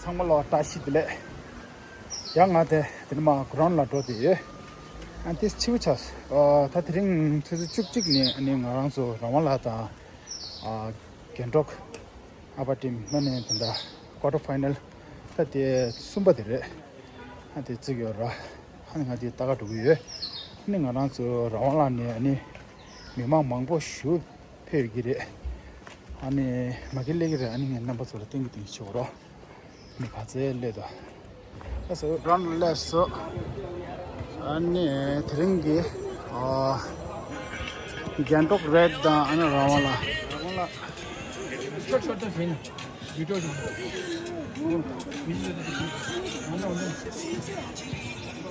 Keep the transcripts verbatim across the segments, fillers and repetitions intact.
ཚང་མ་ལ་བཀྲ་ཤིས་བདེ་ལེགས། ཡང་ང་དེ་དེ་ནས་མར་གྷི་རའུན་ལ་འགྲོ་བསྡད་ཡོད། ཨ་ཏི་ཕྱི་པོ་ཆགས་སོང་། ད་དེ་རིང་ཆུ་ཚོད་བཅུ་གཅིག་ནས་ཨ་ནི་ང་རང་ཚོ་རང་དབང་ལ་དང་། ཨ་གན་ཊོག་ཨ་པར་ཊིམ་ཨ་ནི་དེ་འདྲ་ཀོར་ཊར་ཕའི་ནལ་ད་དེ་གསུམ་པ་དེ་རེད། ཨ་དེ་བརྩི་གི་ཡོད་ར། ཨ་ནི་ང་དེ་ལྟ་ག་འགྲོ་གི་ཡོད། ཨ་ནི་ང་རང་ཚོ་རང་དབང་ལ་ནས་ཨ་ནི་མི་མང་མང་པོ་ཞིག་ཕེབས་ཀྱི་རེད། ཨ་ནི་མ་གི་ལེགས་ཀྱི་རེད། ཨ་ནི་ངས་རྣམ་པ་ཚོ་ལ་སྟོན་གྱི་སྟོན་གྱི་ཆོག་རོགས། མི་ག་ཚད་སླེབས་དོ། ལགས་སོ། རང་སླེབས་སོ། ཨ་ནི་དེ་རིང་གི་ཨ་གན་ཊོག་རེད་དང་ཨ་ནི་རང་དབང་ལ། རང་དབང་ལ། ཆོ་ཆོ་ཆོ་ཟིན། ཡུ་ཊུབ་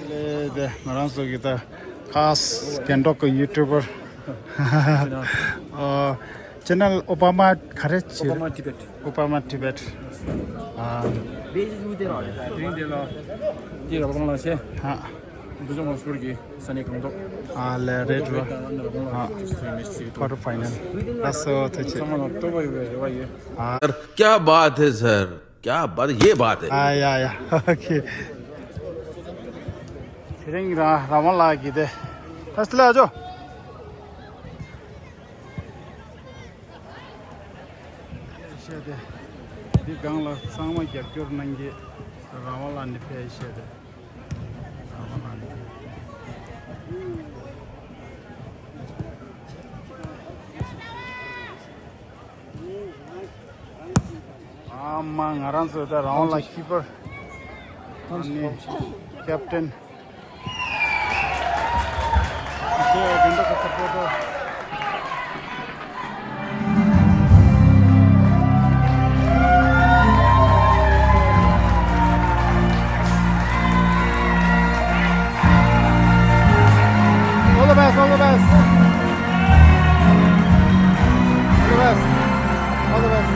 ལས་དེ་ང་རང་ཚོ་གི་ད་ཁ་སི་གན་ཊོག་གི་ཡུ་ཊུབ་པར། ཨ་ཅེ་ནལ་ཨོ་པ་མ་ག་རེ་ཆེ། ཨོ་པ་མ་ཊི་བེཊ། ཨོ་པ་མ་ཊི་བེཊ། ཨ་དེ་རིང་དེ་ལ་དེ་ར་བ་ལ་ཤེ། ཧ། འདུ་ཆོ་མ་སུར་གི་ས་ནས་གང་ཐོག་ཨ་ལས་རེད་རོ། ཨ་ཀོར་ཊར་ཕའི་ནལ། ལགས་སོ་ཐུགས་རྗེ་ཆེ། ཚང་མ་ལ་སྤྲོ་པོ་ཡོད་པའི་རེ་བ་ཡོད། ཨ། सर, क्या बात है सर, क्या बात, ये बात है। ཨ་ཡ་ཡ། ཨོ་ཁེ། དེ་རིང་རང་རང་དབང་ལགས་ཀྱིས་དེ། ད་སི་ལ་ཨ་ཅོ། ཤེས་ཏེ། འདི་སྒང་ལ་ཚང་མ་རྒྱབ་སྐྱོར་གནང་གི། རང་དབང་ལ་ནི་ཕེབས་ཤེས་ཏེ། རང་དབང་ལ་ནི། ཨ་མ་ང་རང་ཚོ་ད་རང་དབང་ལ་ཀི་པར། ཨ་ནི་ཀེབ་ཊན། All the best, all the best. All the best. All the best.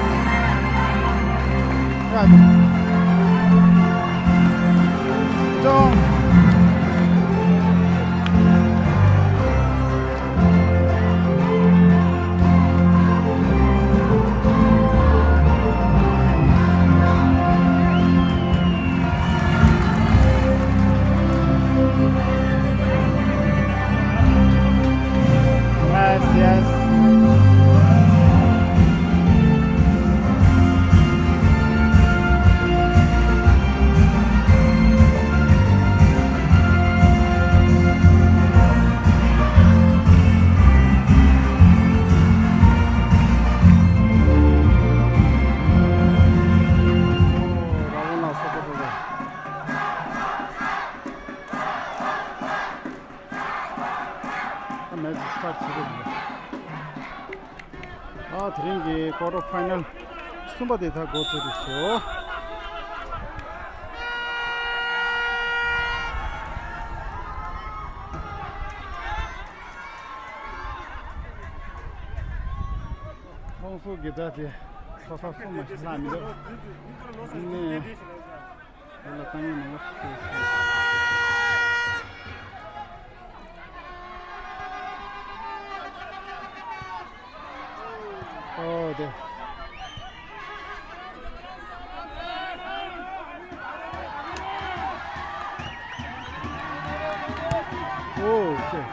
Yes, yes. ཨ་མེ་ཇི་སི་ཊར་ཆེ་རུ་ཡིན། ཨ་དེ་རིང་གི་ཀོར་ཊར་ཕའི་ནལ་གསུམ་པ་དེ་ད་འགོ་ཚུགས་རེད་ཤོ། ཁོང་ཚོ་གི་ད་དེ་ཚོ་ས་གསུམ་མ་ཞིག་ལྷག་མི་འདུག་ཨ་ནི། དེ་ལ་ཏང་ཡོན་མང་པོ་ཞིག་བསྐོས་ཤིང་། ཨོ་དེ། ཨོ་ཁེ།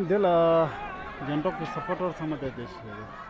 འདི་ལ་རྒན་གྲོགས་ཀྱི་སབ་པོར་ཊར་ཚང་མ་བསྡད་བསྡད་ཤག་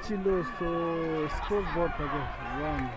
ཅི་ལོས་སོ་སི་ཀོར་བོར་ད་གོ་ཝན།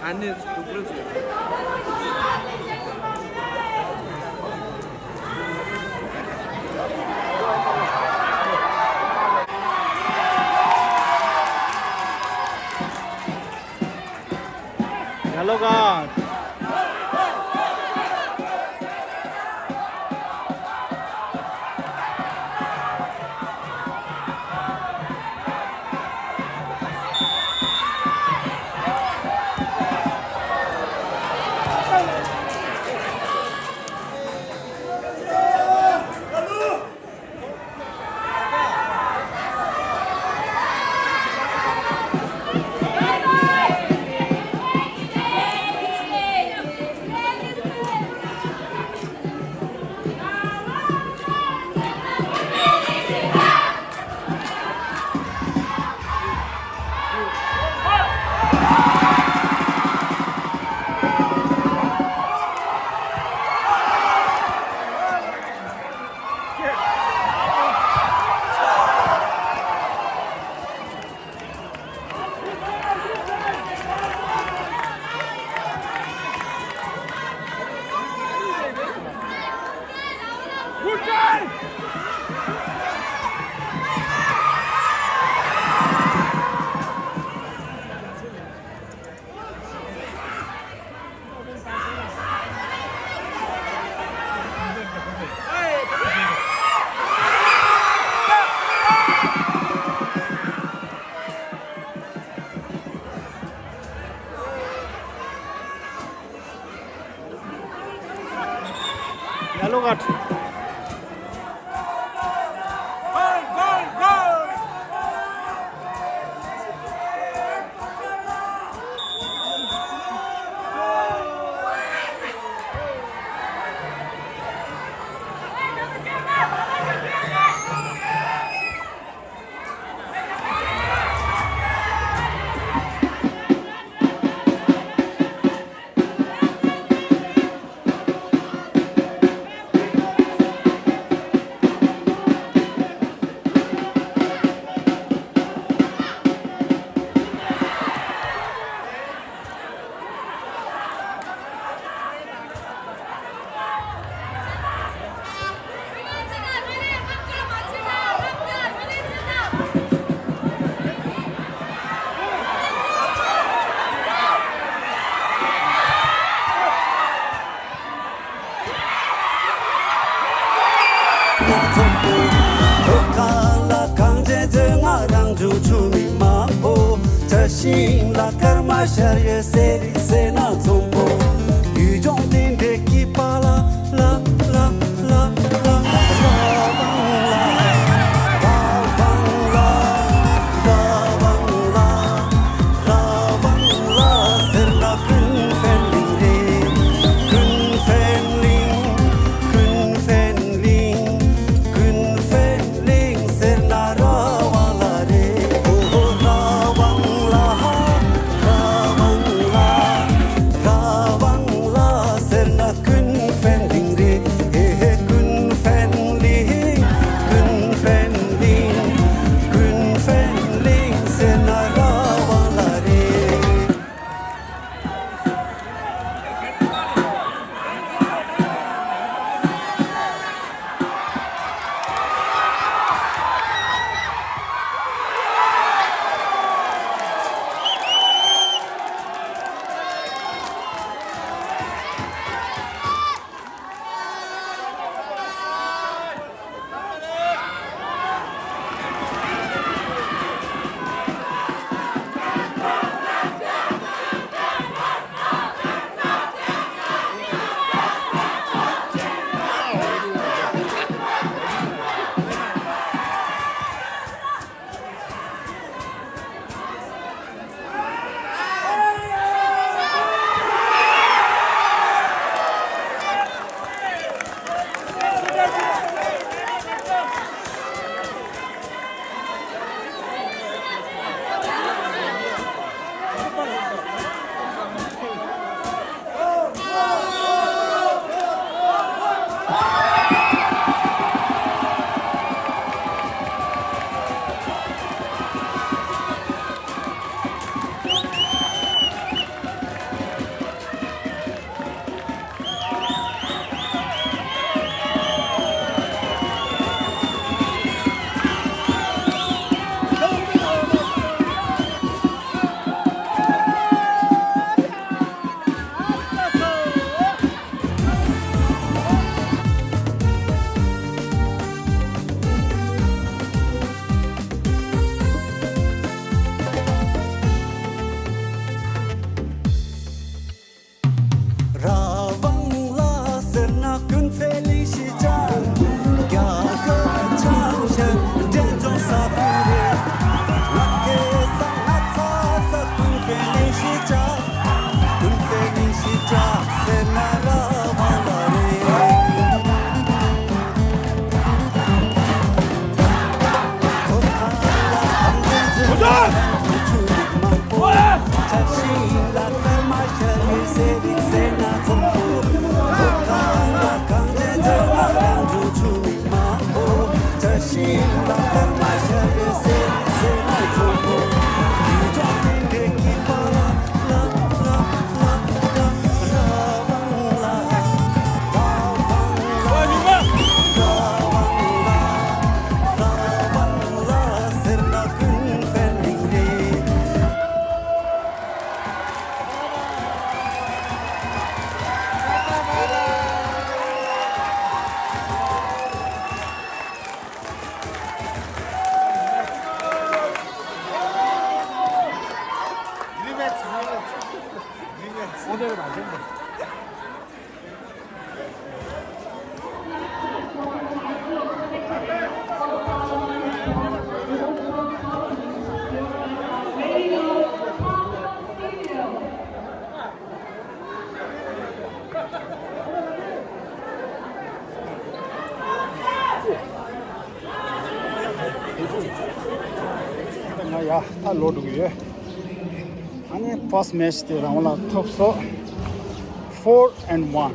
ཨ་ནེ་སུ་དུག་རུ་ཟེར། ཡ་ལོ་ག Yellow card. ཁ་ལ་གངས་ཅན་ཚེ་ང་རང་བྱུང་ཆུ་མིག་མང་པོ། བྱ་ཤིང་ལ་སྐར་མ་ཤར་ཡོད་སེ་རི་སེ་ན་ཚོམ་པོ། ཡུལ་ལྗོངས་དེ་འདྲའི་སྐྱིད་པ་ལ་ལ་ལ་ལ་ལ། ར་བང་ལ། ར་བང་ལ། ར་བང་ལ། ར་བང་ལ་ཟེར་ན་ཀུན་ཕན་གླིང་རེད། ཀུན་ཕན་གླིང་། ཀུན་ཕན་གླིང་། ཀུན་ཕན་གླིང་ཟེར་ན་ར་བང་ལ་རེད། ཨོ་ཧོ། ར་བང་ལ། ར་བང་ལ། ར་ ང་ཡ་ད་ལོག་འགྲོ་གི་ཡོད། ཨ་ནི་first match དེ་རང་ལ་ཐོབ་སོང་། Four and one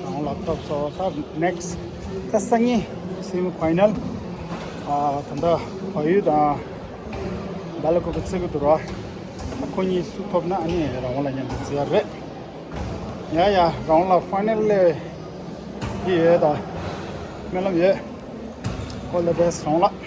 རང་ལ་ཐོབ་སོང་། ད་next ད་སང་ཉིན་semi final ཨ་ད་ལྟ་བལ་ཡུལ་དང་སྦེལ་ཀོབ་ཀྱི་རྩེད་གི་འདུག་ར། ད་ཁོ་གཉིས་སུ་ཐོབ་ན་ཨ་ནི་རང་ལ་མཉམ་དུ་རྩེ་ཡ་རེད། ཡ་ཡ་རང་ལ་final སླེབས་ཀྱི་ཡོད་ད། སྨོན་ལམ་ཡོད། All the best རང་ལ།